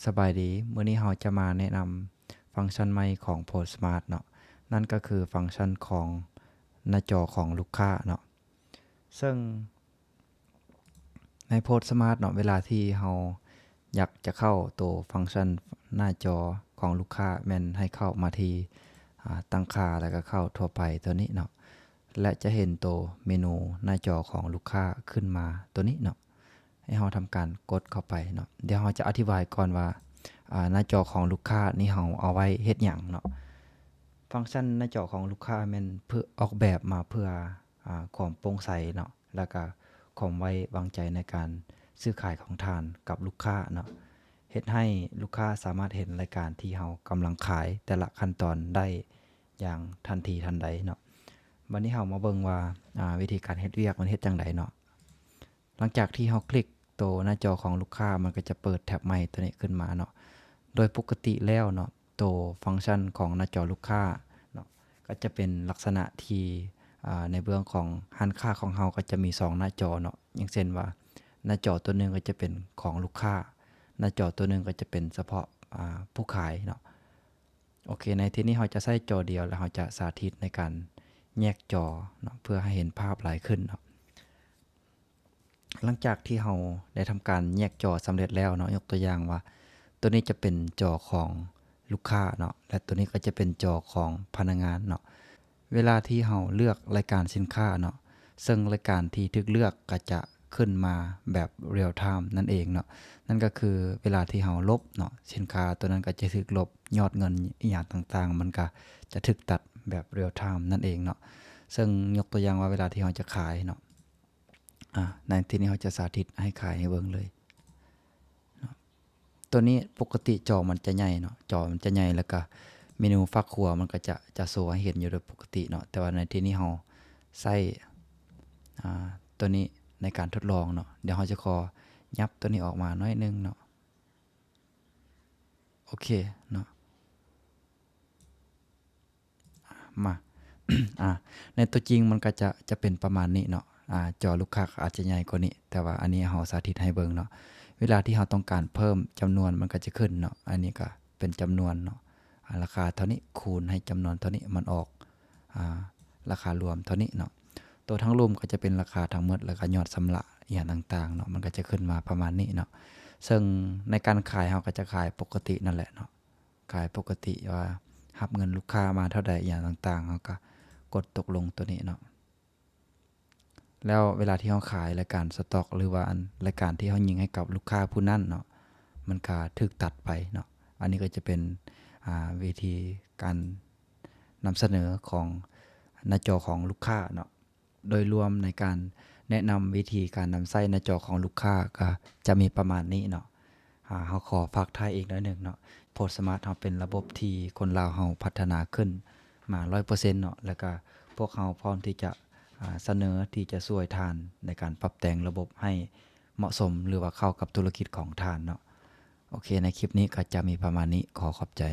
ສະບາຍດີ, ມື້ນີ້ເຮົາຈະມາແນະນຳຟັງຊັນໃໝ່ຂອງ PostSmart ເນາະ, ນັ້ນກໍຄືຟັງຊັນຂອງໜ້າຈໍຂອງລູກຄ້າເນາະ. ເຊິ່ງໃນ PostSmart ເນາະ, ເວລາທີ່ເຮົາຢາກຈະເຂົ້າໂຕຟັງຊັນໜ້າຈໍຂອງລູກຄ້າ ແມ່ນໃຫ້ເຂົ້າມາທີ່ ອາ ຕັ້ງຄ່າ ແລ້ວກໍເຂົ້າທົ່ວໄປຕົວນີ້ເນາະ, ແລະ ຈະເຫັນໂຕເມນູໜ້າຈໍຂອງລູກຄ້າຂຶ້ນມາຕົວນີ້ເນາະ. ໃຫ້ເຮົາທຳການກົດເຂົ້າໄປເນາະ. ດຽວເຮົາຈະອະທິບາຍກ່ອນວ່າ ອາ ໜ້າຈໍຂອງລູກຄ້ານີ້ເຮົາເອົາໄວ້ເຮັດຫຍັງເນາະ. ຟັງຊັນໜ້າຈໍຂອງລູກຄ້າແມ່ນເພື່ອ ອອກແບບມາເພື່ອ ອາ ຄວາມໂປ່ງໃສເນາະ, ແລ້ວກະຄວາມໄວ້ວາງໃຈໃນການຊື້ຂາຍຂອງທ່ານກັບລູກຄ້າເນາະ, ເຮັດໃຫ້ລູກຄ້າສາມາດເຫັນລາຍການທີ່ເຮົາກຳລັງຂາຍແຕ່ລະຂັ້ນຕອນໄດ້ຢ່າງທັນທີທັນໃດເນາະ. ບັດນີ້ເຮົາມາເບິ່ງວ່າ ອາ ວິທີການເຮັດວຽກມັນເຮັດຈັ່ງໃດເນາະ. ຫຼັງຈາກທີ່ເຮົາຄລິກໂຕໜ້າຈໍຂອງລູກຄ້າ ມັນກໍຈະເປີດແທັບໃໝ່ຕົວນີ້ຂຶ້ນມາເນາະ. ໂດຍປົກກະຕິແລ້ວເນາະ, ໂຕຟັງຊັນຂອງໜ້າຈໍລູກຄ້າເນາະ ກໍຈະເປັນລັກສະນະທີ່ ອາ ໃນເບື້ອງຂອງຮ້ານຄ້າຂອງເຮົາກໍຈະມີສອງໜ້າຈໍເນາະ, ຢ່າງເຊັ່ນວ່າໜ້າຈໍຕົວໜຶ່ງກໍຈະເປັນຂອງລູກຄ້າ, ໜ້າຈໍຕົວໜຶ່ງກໍຈະເປັນສະເພາະ ອາ ຜູ້ຂາຍເນາະ. ໂອເຄ, ໃນທີ່ນີ້ເຮົາຈະໃຊ້ຈໍດຽວ ແລະເຮົາຈະສາທິດໃນການແຍກຈໍເນາະ ເພື່ອໃຫ້ເຫັນພາບຫຼາຍຂຶ້ນເນາະ. ຫຼັງຈາກທີ່ເຮົາໄດ້ທຳການແຍກຈໍສຳເລັດແລ້ວເນາະ, ຍົກຕົວຢ່າງວ່າຕົວນີ້ຈະເປັນຈໍຂອງລູກຄ້າເນາະ ແລະ ຕົວນີ້ກໍຈະເປັນຈໍຂອງພະນັກງານເນາະ. ເວລາທີ່ເຮົາເລືອກລາຍການສິນຄ້າເນາະ, ເຊິ່ງລາຍການທີ່ຖືກເລືອກກໍຈະຂຶ້ນມາແບບ real time ນັ້ນເອງເນາະ. ນັ້ນກໍຄືເວລາທີ່ເຮົາລົບເນາະ, ສິນຄ້າຕົວນັ້ນກໍຈະຖືກລົບ, ຍອດເງິນອີ່ຫຍັງຕ່າງໆ ມັນກໍຈະຖືກຕັດແບບ real time ນັ້ນເອງເນາະ. ເຊິ່ງຍົກຕົວຢ່າງວ່າເວລາທີ່ເຮົາຈະຂາຍເນາະ, ອາ ໃນທີ່ນີ້ເຮົາຈະສາທິດໃຫ້ຂາຍໃຫ້ເບິ່ງເລີຍເນາະ. ຕົວນີ້ປົກກະຕິຈໍມັນຈະໃຫຍ່ເນາະ, ຈໍມັນຈະໃຫຍ່ ແລ້ວກະເມນູຟາກຂວາມັນກໍຈະ ຈະໂຊໃຫ້ເຫັນຢູ່ໂດຍປົກກະຕິເນາະ, ແຕ່ວ່າໃນທີ່ນີ້ເຮົາໃຊ້ ອາ ຕົວນີ້ໃນການທົດລອງເນາະ. ດຽວເຮົາຈະຂໍຫຍັບຕົວນີ້ອອກມາໜ້ອຍໜຶ່ງເນາະ. ໂອເຄເນາະ. ມາ ອາ ໃນຕົວຈິງມັນກໍຈະ ຈະເປັນປະມານນີ້ເນາະ. ອາ ຈໍລູກຄ້າກໍອາດຈະໃຫຍ່ກວ່ານີ້, ແຕ່ວ່າອັນນີ້ເຮົາສາທິດໃຫ້ເບິ່ງເນາະ. ເວລາທີ່ເຮົາຕ້ອງການເພີ່ມຈຳນວນ ມັນກໍຈະຂຶ້ນເນາະ. ອັນນີ້ກໍເປັນຈຳນວນເນາະ, ອາ ລາຄາເທົ່ານີ້ ຄູນໃຫ້ຈຳນວນເທົ່ານີ້ ມັນອອກ ອາ ລາຄາລວມເທົ່ານີ້ເນາະ. ໂຕທາງລຸ່ມກໍຈະເປັນລາຄາທັງໝົດ ແລ້ວກໍຍອດຊຳລະອີ່ຫຍັງຕ່າງໆເນາະ, ມັນກໍຈະຂຶ້ນມາປະມານນີ້ເນາະ. ເຊິ່ງໃນການຂາຍເຮົາກໍຈະຂາຍປົກກະຕິນັ້ນແຫຼະເນາະ. ຂາຍປົກກະຕິວ່າຮັບເງິນລູກຄ້າມາເທົ່າໃດ ອີ່ຫຍັງຕ່າງໆ ເຮົາກໍກົດຕົກລົງຕົວນີ້ເນາະ. ແລ້ວເວລາທີ່ເຮົາຂາຍລາຍການສະຕັອກ ຫຼືວ່າອັນລາຍການທີ່ເຮົາຍິງໃຫ້ກັບລູກຄ້າຜູ້ນັ້ນເນາະ, ມັນກໍຖືກຕັດໄປເນາະ. ອັນນີ້ກໍຈະເປັນ ອາ ວິທີການນຳສະເໜີຂອງໜ້າຈໍຂອງລູກຄ້າເນາະ. ໂດຍລວມໃນການແນະນຳວິທີການນຳໃຊ້ໜ້າຈໍຂອງລູກຄ້າກໍຈະມີປະມານນີ້ເນາະ. ອາ ເຮົາຂໍຝາກທ້າຍອີກໜ້ອຍໜຶ່ງເນາະ, PostSmart ເຮົາເປັນລະບົບທີ່ຄົນລາວເຮົາພັດທະນາຂຶ້ນມາຮ້ອຍເປີເຊັນເນາະ, ແລ້ວກະພວກເຮົາພ້ອມທີ່ຈະ ອາ ສະເໜີທີ່ຈະຊ່ວຍທ່ານໃນການປັບແຕ່ງລະບົບໃຫ້ເໝາະສົມ ຫຼືວ່າເຂົ້າກັບທຸລະກິດຂອງທ່ານເນາະ. ໂອເຄ, ໃນຄລິບນີ້ກໍຈະມີປະມານນີ້, ຂໍຂອບໃຈ.